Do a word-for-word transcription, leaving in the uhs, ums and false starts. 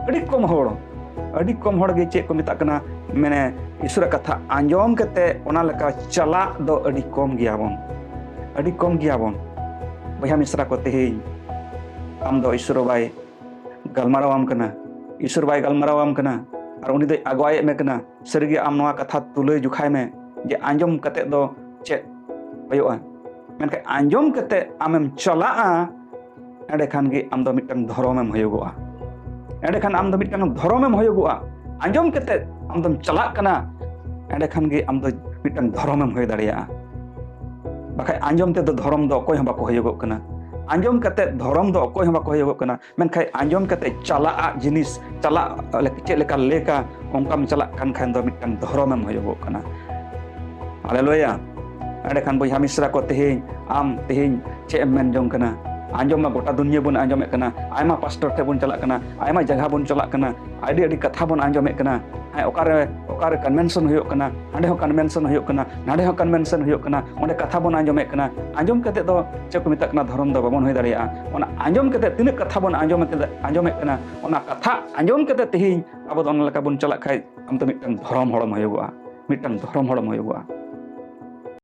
ᱟᱹᱰᱤ ᱠᱚᱢ ᱦᱚᱲ, ᱟᱹᱰᱤ ᱠᱚᱢ ᱦᱚᱲ ᱜᱮ ᱪᱮᱫ ᱠᱚ ᱢᱮᱛᱟᱜ ᱠᱟᱱᱟ, ᱢᱟᱱᱮ ᱤᱥᱚᱨᱟᱜ ᱠᱟᱛᱷᱟ ᱟᱸᱡᱚᱢ ᱠᱟᱛᱮ ᱚᱱᱟ ᱞᱮᱠᱟ ᱪᱟᱞᱟᱜ ᱫᱚ ᱟᱹᱰᱤ ᱠᱚᱢ ᱜᱮᱭᱟᱵᱚᱱ, ᱟᱹᱰᱤ ᱠᱚᱢ ᱜᱮᱭᱟᱵᱚᱱ᱾ ᱵᱚᱭᱦᱟ ᱢᱤᱥᱨᱟ ᱠᱚ, ᱛᱮᱦᱮᱧ ᱟᱢ ᱫᱚ ᱤᱥᱚᱨ ᱵᱟᱭ ᱜᱟᱞᱢᱟᱨᱟᱣᱟᱢ ᱠᱟᱱᱟ, ᱤᱥᱚᱨ ᱵᱟᱭ ᱜᱟᱞᱢᱟᱨᱟᱣᱟᱢ ᱠᱟᱱᱟ, ᱟᱨ ᱩᱱᱤ ᱫᱚᱭ ᱟᱜᱩᱣᱟᱭᱮᱫ ᱢᱮ ᱠᱟᱱᱟ᱾ ᱥᱟᱹᱨᱤᱜᱮ ᱟᱢ ᱱᱚᱣᱟ ᱠᱟᱛᱷᱟ ᱛᱩᱞᱟᱹᱭ ᱡᱚᱠᱷᱟᱭ ᱢᱮ ᱡᱮ ᱟᱸᱡᱚᱢ ᱠᱟᱛᱮ ᱫᱚ ᱪᱮᱫ ᱦᱩᱭᱩᱜᱼᱟ, ᱢᱮᱱᱠᱷᱟᱱ ᱟᱸᱡᱚᱢ ᱠᱟᱛᱮ ᱟᱢᱮᱢ ᱪᱟᱞᱟᱜᱼᱟ, ᱮᱸᱰᱮᱠᱷᱟᱱ ᱜᱮ ᱟᱢ ᱫᱚ ᱢᱤᱫᱴᱟᱝ ᱫᱷᱚᱨᱚᱢᱮᱢ ᱦᱩᱭᱩᱜᱚᱜᱼᱟ᱾ ᱮᱸᱰᱮᱠᱷᱟᱱ ᱟᱢ ᱫᱚ ᱢᱤᱫᱴᱟᱝ ᱫᱷᱚᱨᱚᱢᱮᱢ ᱦᱩᱭᱩᱜᱚᱜᱼᱟ᱾ ᱟᱸᱡᱚᱢ ᱠᱟᱛᱮ ᱟᱢ ᱫᱚᱢ ᱪᱟᱞᱟᱜ ᱠᱟᱱᱟ, ᱮᱸᱰᱮᱠᱷᱟᱱ ᱜᱮ ᱟᱢ ᱫᱚ ᱢᱤᱫᱴᱟᱝ ᱫᱷᱚᱨᱚᱢᱮᱢ ᱦᱩᱭ ᱫᱟᱲᱮᱭᱟᱜᱼᱟ᱾ ᱵᱟᱠᱷᱟᱡ ᱟᱸᱡᱚᱢ ᱛᱮᱫᱚ ᱫᱷᱚᱨᱚᱢ ᱫᱚ ᱚᱠᱚᱭ ᱦᱚᱸ ᱵᱟᱠᱚ ᱦᱩᱭᱩᱜᱚᱜ ᱠᱟᱱᱟ᱾ ᱟᱸᱡᱚᱢ ᱠᱟᱛᱮ ᱫᱷᱚᱨᱚᱢ ᱫᱚ ᱚᱠᱚᱭ ᱦᱚᱸ ᱵᱟᱠᱚ ᱦᱩᱭᱩᱜᱚᱜ ᱠᱟᱱᱟ᱾ ᱢᱮᱱᱠᱷᱟᱱ ᱟᱸᱡᱚᱢ ᱠᱟᱛᱮ ᱪᱟᱞᱟᱜ ᱟᱜ ᱡᱤᱱᱤᱥ, ᱪᱟᱞᱟᱜ ᱞᱮᱠ-, ᱪᱮᱫ ᱞᱮᱠᱟ ᱞᱮᱠᱟ, ᱚᱱᱠᱟᱢ ᱪᱟᱞᱟᱜ ᱠᱟᱱ ᱠᱷᱟᱱ ᱫᱚ ᱢᱤᱫᱴᱟᱝ ᱫᱷᱚᱨᱚᱢᱮᱢ ᱦᱩᱭᱩᱜᱚᱜ ᱠᱟᱱᱟ᱾ ᱦᱟᱞᱮᱞᱩᱭᱟ᱾ ᱮᱸᱰᱮᱠᱷᱟᱱ ᱵᱚᱭᱦᱟ ᱢᱤᱥᱨᱟ ᱠᱚ, ᱛᱮᱦᱮᱧ ᱟᱢ ᱛᱮᱦᱮᱧ ᱪᱮᱫ ᱮᱢ ᱢᱮᱱ ᱡᱚᱝ ᱠᱟᱱᱟ? ᱟᱸᱡᱚᱢ ᱢᱟ ᱜᱚᱴᱟ ᱫᱩᱱᱭᱟᱹ ᱵᱚᱱ ᱟᱸᱡᱚᱢᱮᱫ ᱠᱟᱱᱟ, ᱟᱭᱢᱟ ᱯᱟᱥᱴᱚᱨ ᱴᱷᱮᱱ ᱵᱚᱱ ᱪᱟᱞᱟᱜ ᱠᱟᱱᱟ, ᱟᱭᱢᱟ ᱡᱟᱭᱜᱟ ᱵᱚᱱ ᱪᱟᱞᱟᱜ ᱠᱟᱱᱟ, ᱟᱹᱰᱤ ᱟᱹᱰᱤ ᱠᱟᱛᱷᱟ ᱵᱚᱱ ᱟᱸᱡᱚᱢᱮᱫ ᱠᱟᱱᱟ᱾ ᱦᱮᱸ, ᱚᱠᱟᱨᱮ, ᱚᱠᱟᱨᱮ ᱠᱚᱱᱵᱷᱮᱱᱥᱚᱱ ᱦᱩᱭᱩᱜ ᱠᱟᱱᱟ, ᱦᱟᱸᱰᱮ ᱦᱚᱸ ᱠᱚᱱᱵᱷᱮᱱᱥᱚᱱ ᱦᱩᱭᱩᱜ ᱠᱟᱱᱟ, ᱱᱟᱸᱰᱮ ᱦᱚᱸ ᱠᱚᱱᱵᱷᱮᱱᱥᱚᱱ ᱦᱩᱭᱩᱜ ᱠᱟᱱᱟ, ᱚᱸᱰᱮ ᱠᱟᱛᱷᱟ ᱵᱚᱱ ᱟᱸᱡᱚᱢᱮᱫ ᱠᱟᱱᱟ᱾ ᱟᱸᱡᱚᱢ ᱠᱟᱛᱮ ᱫᱚ ᱪᱮᱫ ᱠᱚ ᱢᱮᱛᱟᱜ ᱠᱟᱱᱟ, ᱫᱷᱚᱨᱚᱢ ᱫᱚ ᱵᱟᱵᱚᱱ ᱦᱩᱭ ᱫᱟᱲᱮᱭᱟᱜᱼᱟ᱾ ᱚᱱᱟ ᱟᱸᱡᱚᱢ ᱠᱟᱛᱮ ᱛᱤᱱᱟᱹᱜ ᱠᱟᱛᱷᱟ ᱵᱚᱱ ᱟᱸᱡᱚᱢ ᱠᱟᱛᱮ, ᱟᱸᱡᱚᱢᱮᱫ ᱠᱟᱱᱟ, ᱚᱱᱟ ᱠᱟᱛᱷᱟ ᱟᱸᱡᱚᱢ ᱠᱟᱛᱮ ᱛᱮᱦᱮᱧ ᱟᱵᱚ ᱫᱚ ᱚᱱᱟ ᱞᱮᱠᱟ ᱵᱚᱱ ᱪᱟᱞᱟᱜ ᱠᱷᱟᱡ, ᱟᱢ ᱫᱚ ᱢᱤᱫᱴᱟᱝ ᱫᱷᱚᱨᱚᱢ ᱦᱚᱲᱮᱢ ᱦᱩᱭᱩᱜᱚᱜᱼᱟ, ᱢᱤᱫᱴᱟᱝ ᱫᱷᱚᱨᱚᱢ ᱦᱚᱲᱮᱢ ᱦᱩᱭᱩᱜᱚᱜᱼᱟ᱾